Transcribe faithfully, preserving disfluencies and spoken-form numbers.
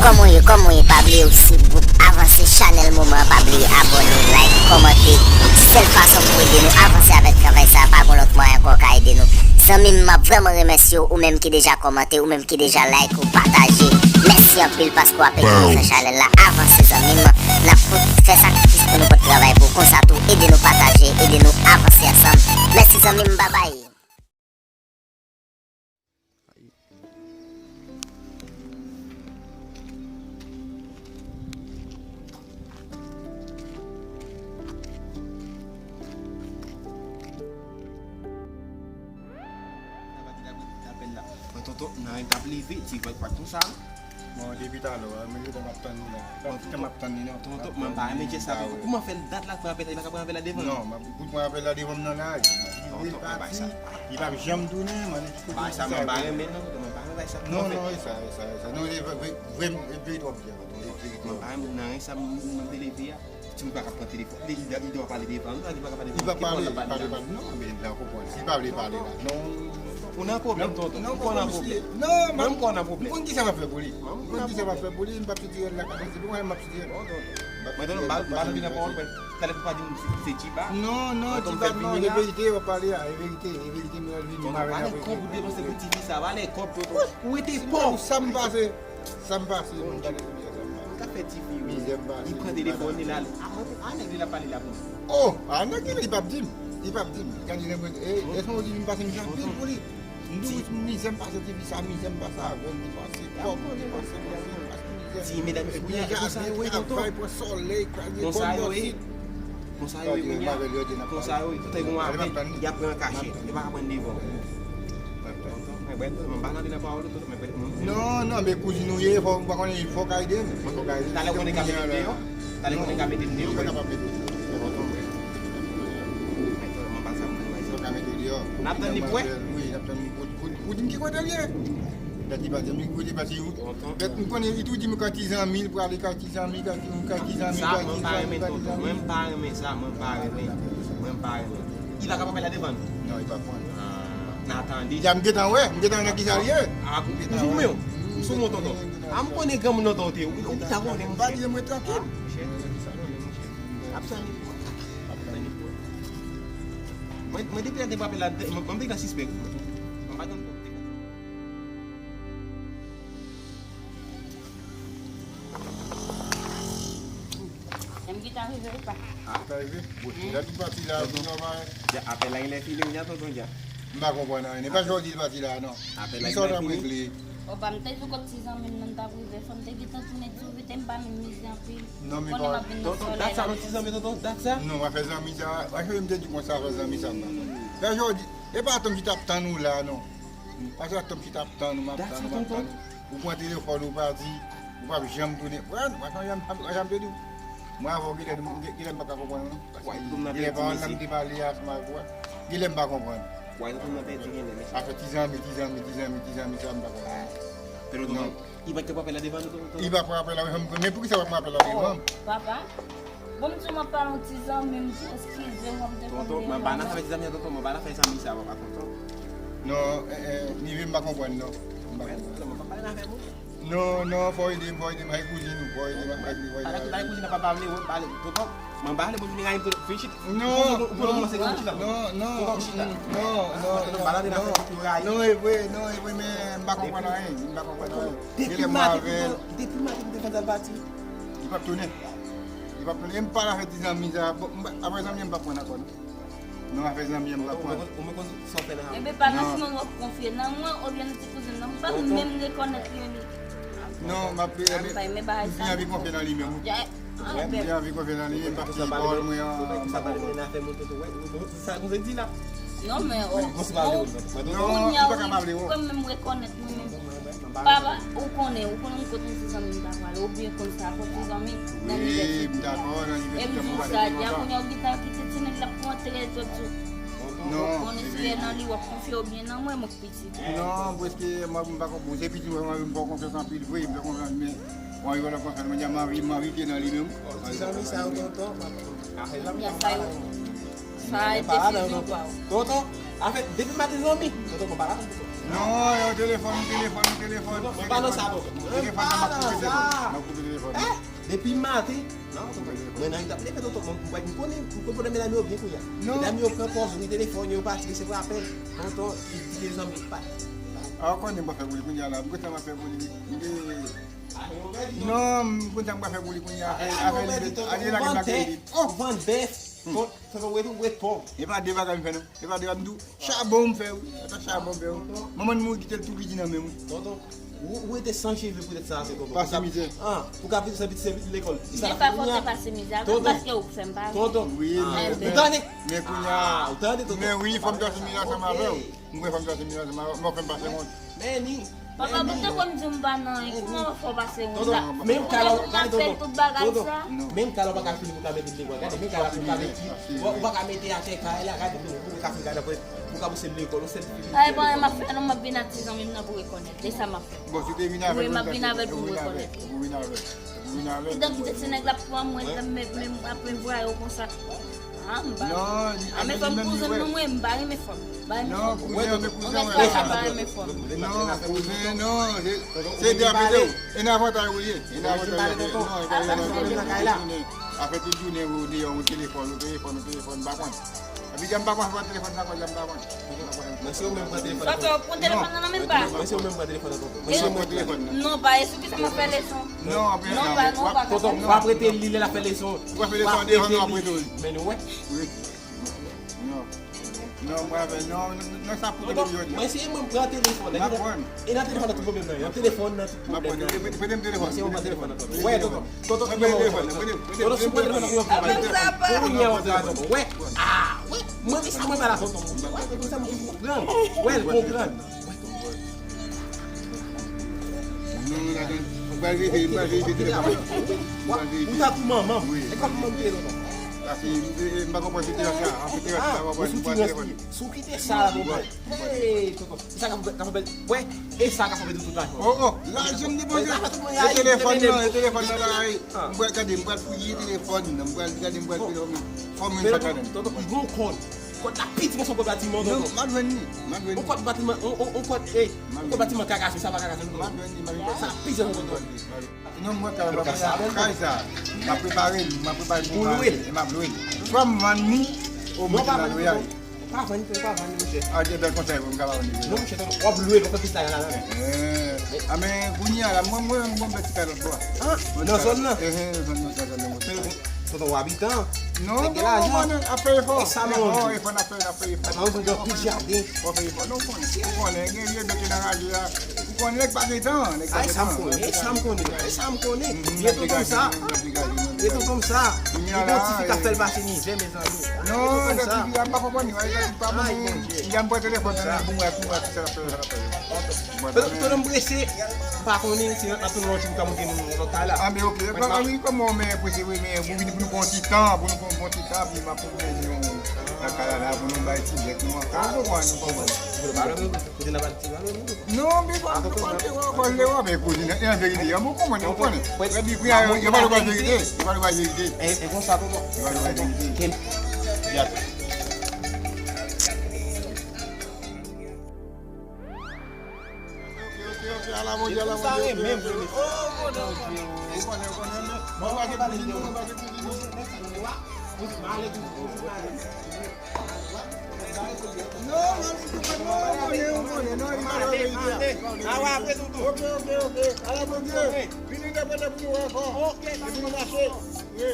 Kòman w ye, kòman w ye, pa bliye w swiv gwoup Avanse Chanèl moman an, pa bliye abòne, like, kòmante. Sèl fason pou w ede nou avanse avèk travay sa a, pa gon lòt mwayen ankò w ka ede nou. Zanmi m, m ap vrèman remèsye w, ou menm ki deja kòmante, ou menm ki deja like, ou pataje. Mèsi anpil paske w ap ede nou fè chanèl la avanse, zanmi m. N ap pot fè sakrifis pou nou pot travay pou w. Konsa tou, ede nou pataje, ede nou avanse ansanm. Mèsi, zanmi m, babay. Mwen tonton, nan yon t ap leve dirèk pa konsa. Bon, depi talè, mwen gentan m ap tann li la. Bon, tonton, m ap tann li non. Tonton, mwen pa renmen jès sa. Kouman fè l dat la pran apèl, li pa ka pran apèl la devan? Non, m ap, pou pran apèl la devan m nan la. Tonton, mwen bay sa. Li p ap janm tounen, mwen. Bay sa, mwen pa renmen non, tonton, mwen pa renmen bay sa. Non, non, e sa, e sa, e sa. Non, e vre, vre, vre, vre twòp byen, tonton. Mwen pa renmen nan ren sa, mwen te leve a. Timoun pa ka pran telefòn. Li, li, li dwe pale devan nou, li pa ka pale devan nou. Li pa pale, pale, pale, non, men la konprann. Si li pa vle pale la, non. Ou nan pwoblèm, tonton. Ou nan pwoblèm. Non, m konn kisa m ap fè pou li. M konn kisa m ap fè pou li. M p ap sitire l la, se pou mwen m ap sitire l. Mwen, tonton, m pa, m pa nan pawòl, mwen. Talè pou pa di m se, se Chiba. Non, non, Chiba, non, e verite w ap pale a, e verite, e verite, m al vini, m a vini apre. Tonton, pa nan kòb ou depanse pou ti fi sa, pa nan kòb, tonton. Ou rete pòv. Sa m pase. Sa m pase, moun, gade mizè sa m pase. Sa fè tifi, wi. Mizè m pase. Li pran telefòn li la. A, a, nèg li la pale la pou mwen. Oh, a, nèg li, li p ap di m. Li p ap di m. Gade, nèg mwen, eh, èske ou di m pase mizè anpil pou li? M di w, mizè m pase, tifi sa, mizè m pase avè l, li pase kòb, li pase, pase, pase mizè. Ti medam, ebyen, konsa yo ye, tonton. Travay, pran solèy, kraze kòb, konsa yo ye. Konsa yo ye kounye a. Konsa yo ye. Tout moun avè l, y ap pran an kachèt. Yo pa ka pran devan. Tonton, mwen, mwen, mwen pa rantre nan pawòl ou, tonton, mwen, mwen. Non, non, men kouzin ou ye, fò, ou pa konnen, fò w ka ede m. Fò w ka ede m. Talè konnen ka mete m deyò. Talè konnen ka mete m deyò. Mwen pa kapab mete w deyò. Tonton, mwen. Mwen pa sa mwen, mwen. Fò w ka mete w deyò. N ap tann li pou wè. Wi, n ap tann li pou, pou, pou di m ki kote l ye. Dat li pa di m ki kote, paske ou, dat m konnen li tou di m kay ti zanmi l, prale kay ti zanmi, kay ti, kay ti zanmi, kay ti zanmi, kay ti zanmi. Sa, mwen pa renmen, tonton. Mwen pa renmen sa, mwen pa renmen. Mwen pa renmen. Li pa ka pran apèl la devan nou? Non, li pa pran. Ah, n a tande. Ya, m gentan wè, m gentan wè nan kisa l ye. Ah, m sou men w. M sou men w, tonton. Ah, m konnen granmoun nan, tonton, ou, ou pita konnen, monchè. M pa di mwen trankil. Ah, monchè, m pita konnen, monchè. Ap tann li pou. Ap tann li pou. Mwen, mwen depi lè te frape la, mwen, mwen te gen sispèk. Mwen pa t konn kòb te. M gentan rive ou pa? Ah, ta rive? Bon, lè tout pati la, nou nòmal. Dja, apèl la genlè fini, wi, tonton, dja. M pa konprann anyen. E pa jodi l pati la, non. Apèl la genlè fini. Kisa w t ap regle? O, pa m te di w kot ti zanmi m nan t ap rive, fò m te gentan tounen tou vit, e m pa menm mize anpil. Non, men tonton, dat sa, non, ti zanmi, tonton, dat sa? Non, afè zanmi sa, afè m te di konsa, afè zanmi sa, m pa konn. Lè jodi, e pa tanm ki t ap tann ou la, non. Paske tanm ki t ap tann ou, m ap tann ou, m ap tann ou. Ou pran telefòn ou pati, ou p ap janm tounen. Wè, wè, jan, jan m te di w. Mwen avè w, genlè, genlè m pa ka konprann ou, non. Paske genlè pawòl la m te pale ansanm avè w, genlè m pa konprann. Afè ti zanmi, ti zanmi, ti zanmi, ti zanmi, sa m pa konprann. Tonton, li pa t ka pran apèl la devan nou, tonton? Li pa pran apèl la devan m, men poukisa w pa pran apèl la devan m? Papa, bon, m di w m ap pale yon ti zanmi m, eskize m, w ap dekonn. Tonton, mwen pa nan fè ti zanmi, tonton, mwen pa nan fè zanmi sa, papa, tonton. Non, eh, eh, Nive, m pa konprann, non. M pa konprann. Mwen pa pale nan afè moun. Non, non, fò ede m, fò ede m, ay kouzin ou, fò ede m, ay kouzin ou, fò ede m. Pale, pale kouzin nan papa vle, wè, pale, tonton. Mwen pale, bon, vini rayi m, tonton, vin chita. Non, non, non, non, non, non, non, non, e vre, non, e vre, men m pa konprann anyen, m pa konprann anyen. Depi maten, tonton, depi maten, m te fè sa l pati. Li p ap tounen. Li p ap tounen. E m pale avèk ti zanmi sa, bon, m pa, apre zanmi an, m p ap pran ankò, non. Non, afè zanmi an, m p ap pran. Ou mwen konn sa w fè nan. Enben, pa nan timoun w ap konfye nan mwen, oubyen nan ti kouzin nan, m pa menm rekonèt li menm. Non, m ap, m pa renmen bagay sa. M pi anvi konfye nan li menm, wi. M pi anvi konfye nan li menm, paske li pawòl mwen an, m pa konprann. Sa nou te di la. Non, men, o, bon, kounye a, ou pa ka pale, ou menm rekonèt mwen menm. Papa, ou konnen, ou konnen m kot yon ti zanmi m ta pale, ou byen konn sa, kot ti zanmi nan Liberté. Wi, m dakò, nan Liberté. E m di w sa, di a kounye a, ou gentan kite ti nèg la pran tèt ou. Ou konnen si w nan li, w ap konfye w byen nan mwen, mwen k pitit. Non, prèske, mwen, m pa konprann. Se pitit mwen, mwen, m fè w konfyans anpil vre, m fè konfyans, men, mwen, rive nan konfyans, mwen, di a, m anvi, m anvi te nan li menm. Ti zanmi sa yo, tonton, papa. Afè zanmi a, sa yo. Sa e desizyon pa w. Tonton, afè, depi maten zanmi. Tonton, bon, pa la, tonton. Non, yon telefòn, yon telefòn, yon telefòn. Mwen pa nan sa, tonton. Telefòn, sa m ap koupe telefòn. M ap koupe telefòn. Depi maten. Non, tonton. Mwen nan, m t ap leve, tonton. Mwen, mwen konnen, mwen konnen medam yo byen kounye a. Non. Medam yo pran pòz wi telefòn, yo pati resevwa apèl. Tonton, li di zanmi pa. A, ou konnen m pa fè pou li kounye a la. M kontan m ap fè pou li. M te Non, m kontan m pa fè pou li kounye a. Afè, afè li, li lage m la kredit. Oh! Vann bèf. Tonton, tonton, ou ret, ou ret pòv. E pa de bagay m fè non. E pa de bagay m di w. Chabon m fè wi. Ata chabon m fè wi. Manman m mouri kite l tou piti nan men m wi. Tonton, ou, ou rete san cheve poutèt sa, tonton. Pase mizè. Ah, pou ka vin sèvi, sèvi lekòl. Li pa fòte pase mizè, tonton, paske ou fè m pase. Tonton. Wi, men, ou tande? Men kounye a. Ah, ou tande, tonton? Men wi, fò m pase mizè ansanm avè w. M kwè fò m pase mizè ansanm avè w. Mwen fè m pase wont. Men ni. Papa, bon, te konn di m pa nan anyen. Kouman w fè w pase yon la? Menm kay la, gade tonton. Tonton, menm kay la ou pa ka fini pou ka mete lekòl. Gade, menm kay la pou ka mete. Ou pa ka mete atè kay la, gade tonton, pou ka fini kay la, pou ka pouse lekòl, ou sèl fini. Ay, bon, m ap fè, non, m ap vin ak ti zanmi m nan pou rekonèt. E sa m ap fè. Bon, si te vin avè l, wi, m ap vin avè l pou rekonèt. Ou vin avè l. Ou vin avè l. Kitan kite ti nèg la pran mwen, men, men, men, ap voye yo konsa. Ah, m pa renmen. Ah, men fanm kouzen m, non, mwen, m pa renmen fanm. M pa renmen fanm. Non, kouzen, men kouzen, mwen pa renmen fanm. Non, kouzen, non, se, se de afè de ou. E nan avantaj ou ye. E nan avantaj ou ye. Non, e pa nan avantaj ou ye. Afè tout jounen ou deyò, ou telefòn, ou telefòn, ou telefòn, m pa konn. Epi, jan m pa konn pran telefòn sa, kòb la m pa konn. Mwen se ou menm pran telefòn. Papa, ou pran telefòn nan nan men pa. Mwen se ou menm pran telefòn nan, tonton. Mwen se ou menm pran telefòn nan. Non, pa, e sou ki sa m ap fè leson. Non, non, pa, non, pa. Tonton, w ap rete li lè l ap fè leson. Ou ap fè leson, w ap rete li. Men nou wè. Wi. Non. Non, mwen avè, non, non, non, sa pou tonton jodi. Mwen se mwen pran telefòn nan. E nan telefòn nan tout pwoblèm nan. Nan telefòn nan tout pwoblèm nan. Prete m telefòn. Mwen se mwen pran telefòn nan, tonton. Wè, tonton. Tonton, mwen pran telefòn nan. Tonton, si w pran telefòn nan, pou mwen pran. Kounye a w ap travay, tonton. Wè. Ah, wè. Mwen, men sa mwen pa la, tonton. Wè, men sa mwen konprann. Wè, l konprann. Non, non, non, non. Mwen pral verifye, mwen pral verifye telefòn nan. Ou tankou manman m. Wi. E kòman manman m te ye, tonton? Paske m, m, m pa konprann sou telefòn sa. An, sou telefòn sa, m pa konprann. Sou telefòn. Si w kite sa la, tonton. Hey, tonton. E sa k ap, k ap fè, wè, e sa k ap fè tout lajan. Oh, oh, lajan m depanse. E telefòn nan, e telefòn nan la, e. M pral gade, m pral fouye telefòn nan, m pral gade, m pral fouye. Fò m jwenn sa k ladan. Tonton, gon kòd. Kòd la piti pase yon kòd batiman, tonton. Non, m ap jwenn li, m ap jwenn li. Yon kòd batiman, yon, yon, yon kòd, e, yon kòd batiman kaka, sa pa kaka, tonton. M ap jwenn li, m ap jwenn li. Sa piti yon kòd, tonton. Non, mwen, kay sa, m ap prepare li, m ap prepare li pou lwe l. E m ap lwe l. Swa m vann li, oubyen m lwe a. Pa vann, pa vann, monchè. A, gen bèl konsèy, mwen, m ka pa vann li. Non, monchè, tonton, w ap lwe l, w ap fè plis lajan ladan. Eh, a, men, kounye a la, mwen, mwen, mwen, bèl ti kay lòt bò. Ah, nan zòn nan? Eh, eh, zòn nan, zòn nan, monchè. Tonton, w abitan. Non, non, non, non, ap fè efò. E sa, non, efò, n ap fè, n ap fè efò. Ou gen anpil jaden. W ap fè efò. Non, ou konnen, ou konnen, gen vye bèt nan raje a. Ou konnen nèg pa gen tan, nèg pa gen tan. Ay, sa m konnen, sa m konnen, sa m konnen. Vye tonton m sa. Vye tonton m sa. Li gon tifi k ap fè l pase mizè, mezanmi. Non, tifi a, m pa konprann li. Ay, Bondye. Li a m pran telefòn nan men pou mwen, pou mwen, ki sa l ap fè, sa l ap fè. Tonton m prese, m pa konnen si n ap tounen yon ti bout, m ka monte nan lòt kay la. A, men oke. Ann wi, kòman w men prese, wi, men pou vini pou nou pran yon ti tan, pou nou pran yon ti tan, pou m ap pran yon lakay la, la, pou nou bay ti jèt, nou an ka, nou konprann, nou konprann. Kote n ap al ti balo, nou? Non, men fò nou konn te wè, fò nou te wè, men kouzin, e an verite, an bon konprann, nou konnen. Epi, kou yo pale pa verite, yo pale pa verite. E, e konsa, tonton. Yo pale pa verite. Yak. Ok, ok, ok, ala Bondye, ala Bondye, ok, ok. Ou konnen, ou konnen, men. Bon, ou pa gen kouzin, non, ou pa gen kouzin, non. Non, non, non, non, non, non, non, non. Awa, apre tonton. Ok, ok, ok. Ala Bondye. Vini depoze pou nou ankò. Ok, epi nou mache. Wi.